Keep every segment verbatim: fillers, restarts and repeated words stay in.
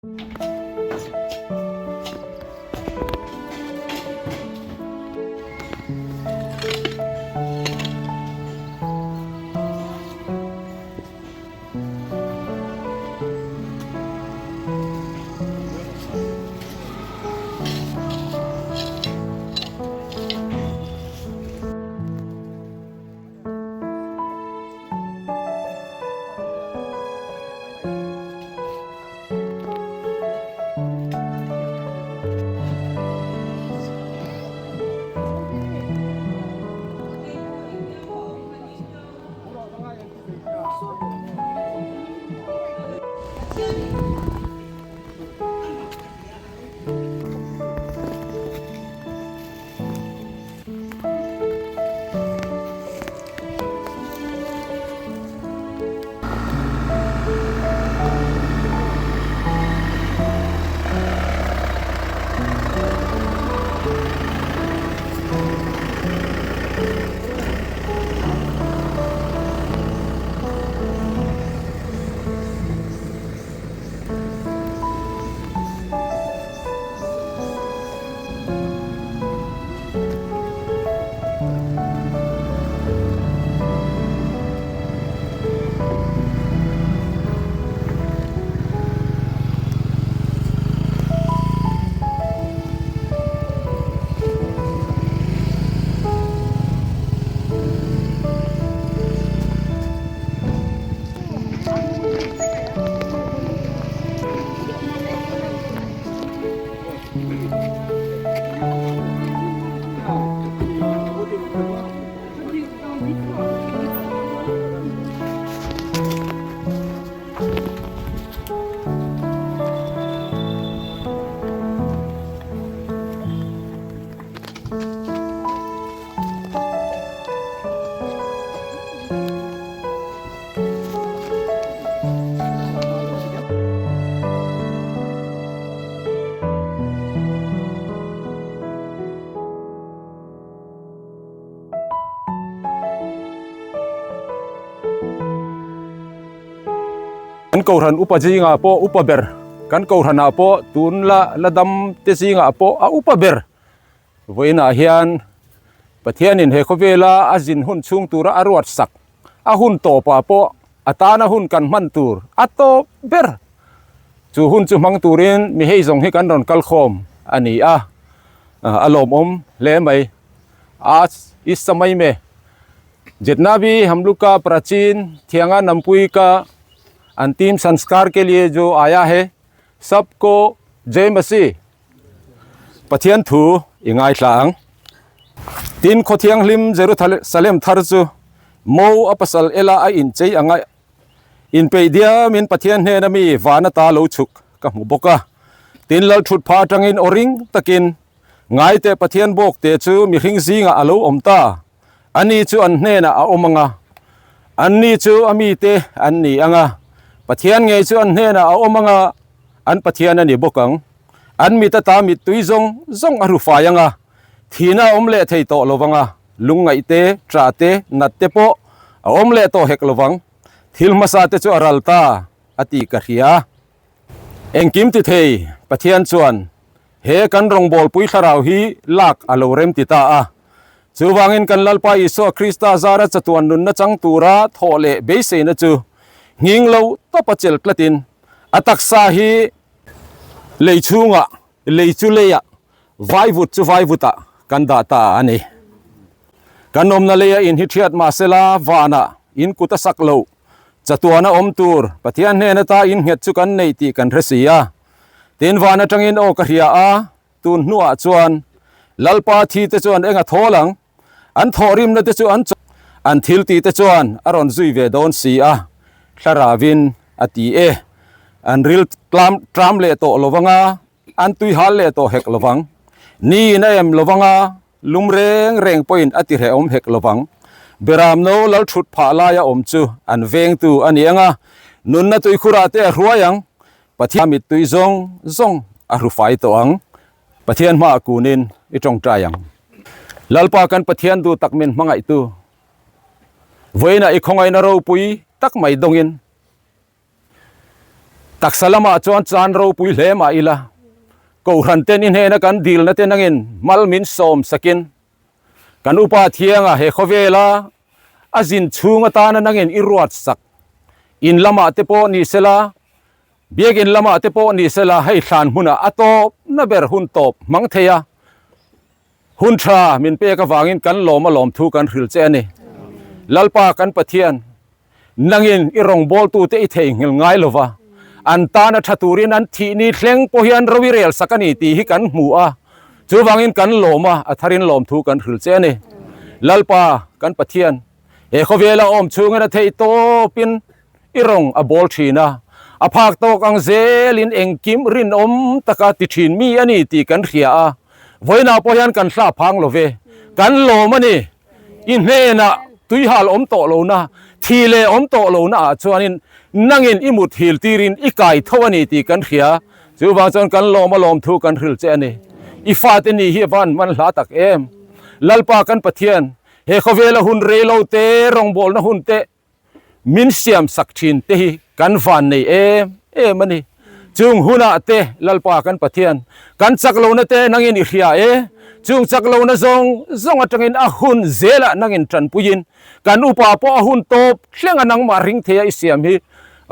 Kan kohran upa zinga pawh upa ber, kan kohrana pawh tun la, la dam te zinga pawh a upa ber. Vawiina hian Pathianin he khawvela a zin hun chhung tura a ruatsak, a hun tawpa pawh a tana hun kan hman tur a tawp ber. Chu hun chu hmang turin mi hei zawng hi kan rawn kal khawm a ni a, a lawmawm hle mai. आज इस समय में जितना भी हम लोग का प्राचीन थियांगा नमपुई का अंतिम संस्कार के लिए जो आया है, सबको जय मसीह। Pathian thu i ngaithla ang. Tin khaw thianghlim Jerusalem thar chu mo a pasal ela a inchei anga inpeih diamin Pathian hnena mi vana ta lo chhuk ka hmu bawk a. Tin lal thut pha atangin aw ring takin, ngai teh Pathian bawk te chu mihring zingah a lo awm ta. Anni chu an hnena a awm anga, anni chu a mite an ni anga, Pathian ngei chu an hnena a awm anga, an Pathian a ni bawk ang. An mit ata mittui zawng zawng a hru fai anga, thina a awm leh thei tawh lo vanga, lungngaih te, ṭa te, nat te pawh a awm leh tawh hek lo vang. Thil hmasa te chu a ral ta, a ti ka hria. Engkim ti thei, Pathian chuan he kan rawngbawlpui thlarau hi lak a lo rem ti ta a. Chuvangin kan Lalpa Isua Krista zara chatuan nunna chang tura thawh leh beiseina chu nghing lo tawpa chel tlatin a taksa hi lei chhungah, lei chu leiah, vaivut chu vaivutah kan dah ta a ni. Kan awmna leia in hi thiat mah sela, vanah in kut a sak lo chatuana awm tur Pathian hnena ta in nghet chu kan nei tih kan hre si a. Tin van atangin aw ka hria a, tun hnuah chuan Lalpa thi te chuan eng a thawl ang, an thawhrimna te chu an chaw, an thil ti te chuan a rawn zui ve dawn si a, thlarauvin a ti e. An ril tlam, ṭam leh tawh lo vang a, an tuihal leh tawh hek lo vang. Niin a em lo vang a, lum reng reng pawhin a ti hrehawm hek lo vang. Beram no lal thut phah laia awm chu an vengtu a ni ang a, nunna tuikhurah te a hruai ang. Pathian mittui zawng zawng a hru fai tawh ang. Pathian hmaah kunin i ṭawngṭai ang. Lalpa kan Pathian duh tak min hmangaihtu, vawiina i khawngaihna ropui tak mai dawngin, Taksa lama chuan chan ropui hle mah ila, kohran ten i hnena kan dilna te nangin mal min sawm sakin, kan upa thianga he khawvela a zin chhung atana nangin i ruat sak. In lama te pawh ni sela, biak in lama te pawh ni sela, hei thlan hmuna a tawpna ber hun tawp hmang theia hun ṭha min pek avangin kan lawm a lawm thu kan hril che a ni. Lalpa kan Pathian, nangin i rawngbawltute i theinghil ngai lova, an tana ṭha turin an thih ni thleng pawh hian ro i rel sak a ni tih hi kan hmu a, chuvangin kan lawm a, a tharin lawm thu kan hril che a ni. Lalpa kan Pathian, he khawvela awm chhungin a thei tawpin i rawng a bawl ṭhin a, a phak tawk ang zelin engkim rinawm taka ti ṭhin mi a ni tih kan hria a. Vawiina pawh hian kan hla phang lo ve, kan lawm a ni. I hnena tuihal awm tawh lona, thi le awm tawh lona ah chuanin nangin i mut hil tirin i kai tho a ni tih kan hria. Chuvang chuan kan lawm a lawm thu kan hril che a ni. I fate ni hi a van man hla tak em. Lalpa kan Pathian, he khawvela hun rei lo te, rawngbawlna hun te, min siam sak ṭhin te hi kan vannei em em a ni. Chung hunah te Lalpa kan Pathian, kan chak lona te nangin i hria e. Chung chak lona zawng zawng aṭangin a hun zela nangin ṭanpuiin, kan upa pawh a hun tawp thlenga nangmah ring theia i siam hi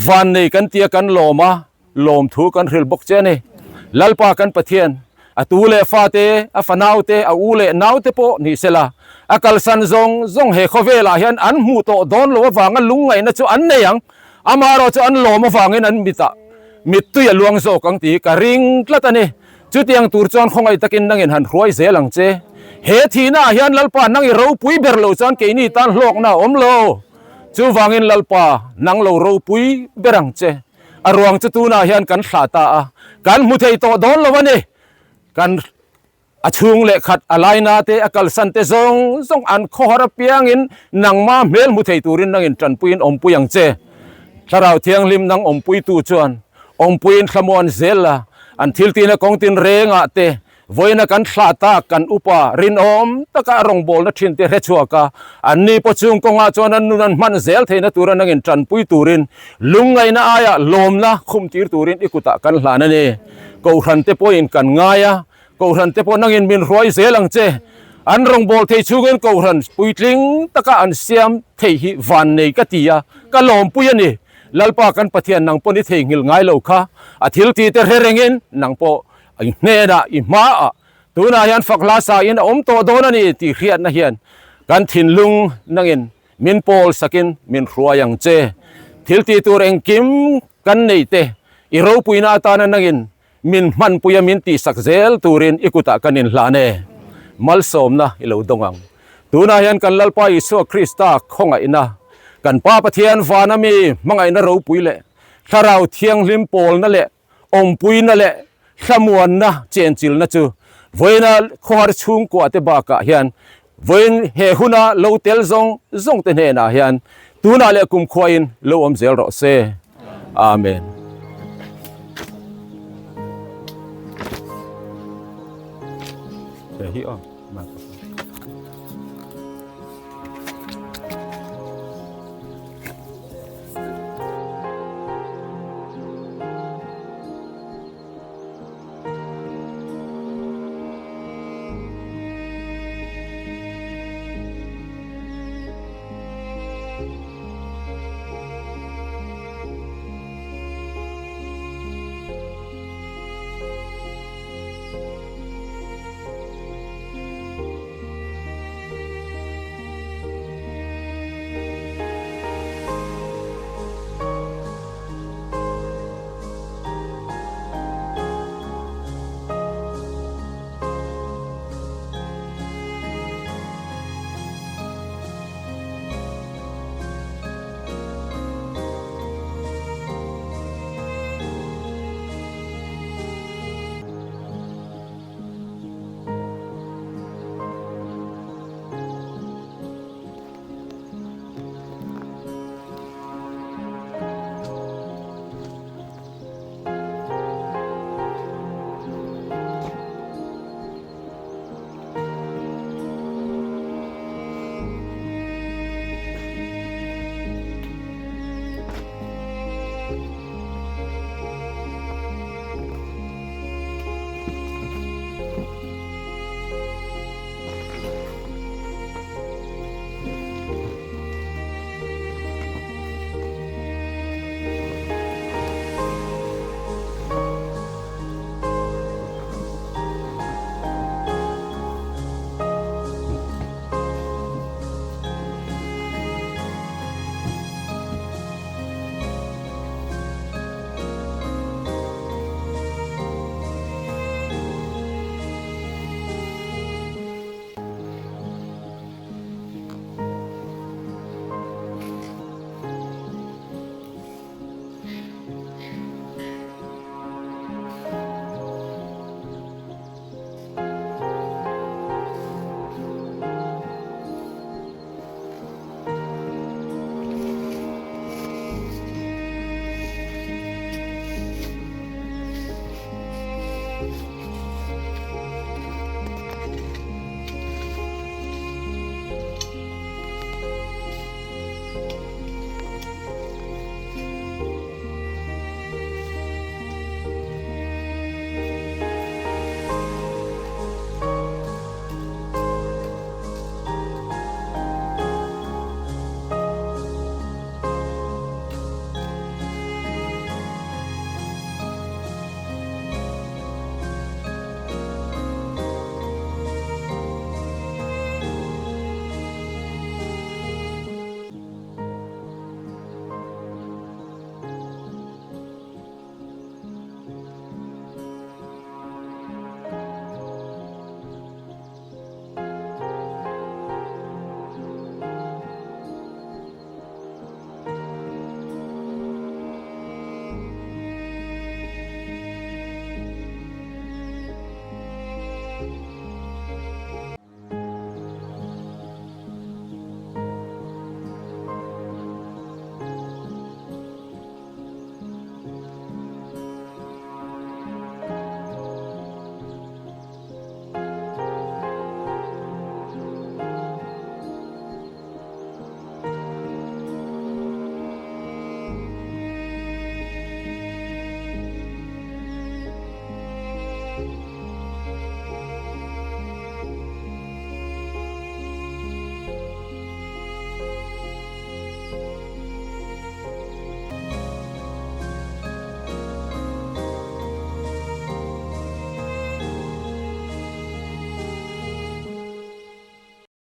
vannei kan tia kan lawm a, lawm thu kan hril bawk che a ni. Lalpa kan Pathian, a tu leh fate, a fanaute, a u leh naute pawh ni sela, a kalsan zawng zawng he khawvelah hian an hmuh tawh dawn lo avanga lungngaihna chu an nei ang. Amaherawhchu an lawm avangin an mitah mittui a luang zawk ang tih ka ring tlat a ni. Chutiang tur chuan khawngaih takin nangin han hruai zel ang che. He thihnaah hian Lalpa, nang i ropui ber lo chuan keini tan hlawkna a awm lo. Chuvangin Lalpa, nang lo ropui ber ang che. A ruang chu tunah hian kan thla ta a, kan hmu thei tawh dawn lo a ni. Kan, a chhung leh khat, a laina te, a kalsan te zawng zawng an khawhar apiangin nangma hmel hmu thei turin nangin ṭanpuiin awmpui ang che. Thlarau Thianghlim nang awmpuitu chuan awmpuiin thlamuan zel la, an thil tihna kawng tin rengah te, vawiina kan thlah tak kan upa rinawm taka rawngbawlna ṭhin te hre chhuak a, anni pawh chung kawngah chuan an nun an hman zel theihna tura nangin ṭanpui turin, lungngaihna aia lawmna khum tir turin i kutah kan hlan a ni. Kohran te pawhin kan ngai a, kohran te pawh nangin min hruai zel ang che. An rawngbawl thei chhungin kohran puitling taka an siam thei hi vannei ka ti a, ka lawmpui a ni. Lalpa kan Pathian, nang pawh ni theinghil ngai lo kha, a thil ti te hre rengin nang pawh i hnena, i hmaah tunah hian fak hla sain a awm tawh dawn a ni tih hriatna hian kan thinlung nangin min pawl sakin min hruai ang che. Thil ti tur engkim kan nei te, i ropuina atana nangin min hmanpuia min tihsak zel turin i kutah kan inhlan e. Malsawmna i lo dawng ang. Tunah hian kan Lalpa Isua Krista khawngaihna, kan Pa Pathian vana mi hmangaihna ropui leh Thlarau Thianghlim pawlna leh awmpuina leh thlamuanna chenchilna chu vawiina khawhar chhungkua te bakah hian, vawiin he huna lo tel zawng zawng te hnenah hian tunah leh kumkhuain lo awm zel rawh se. Amen. He hi aw.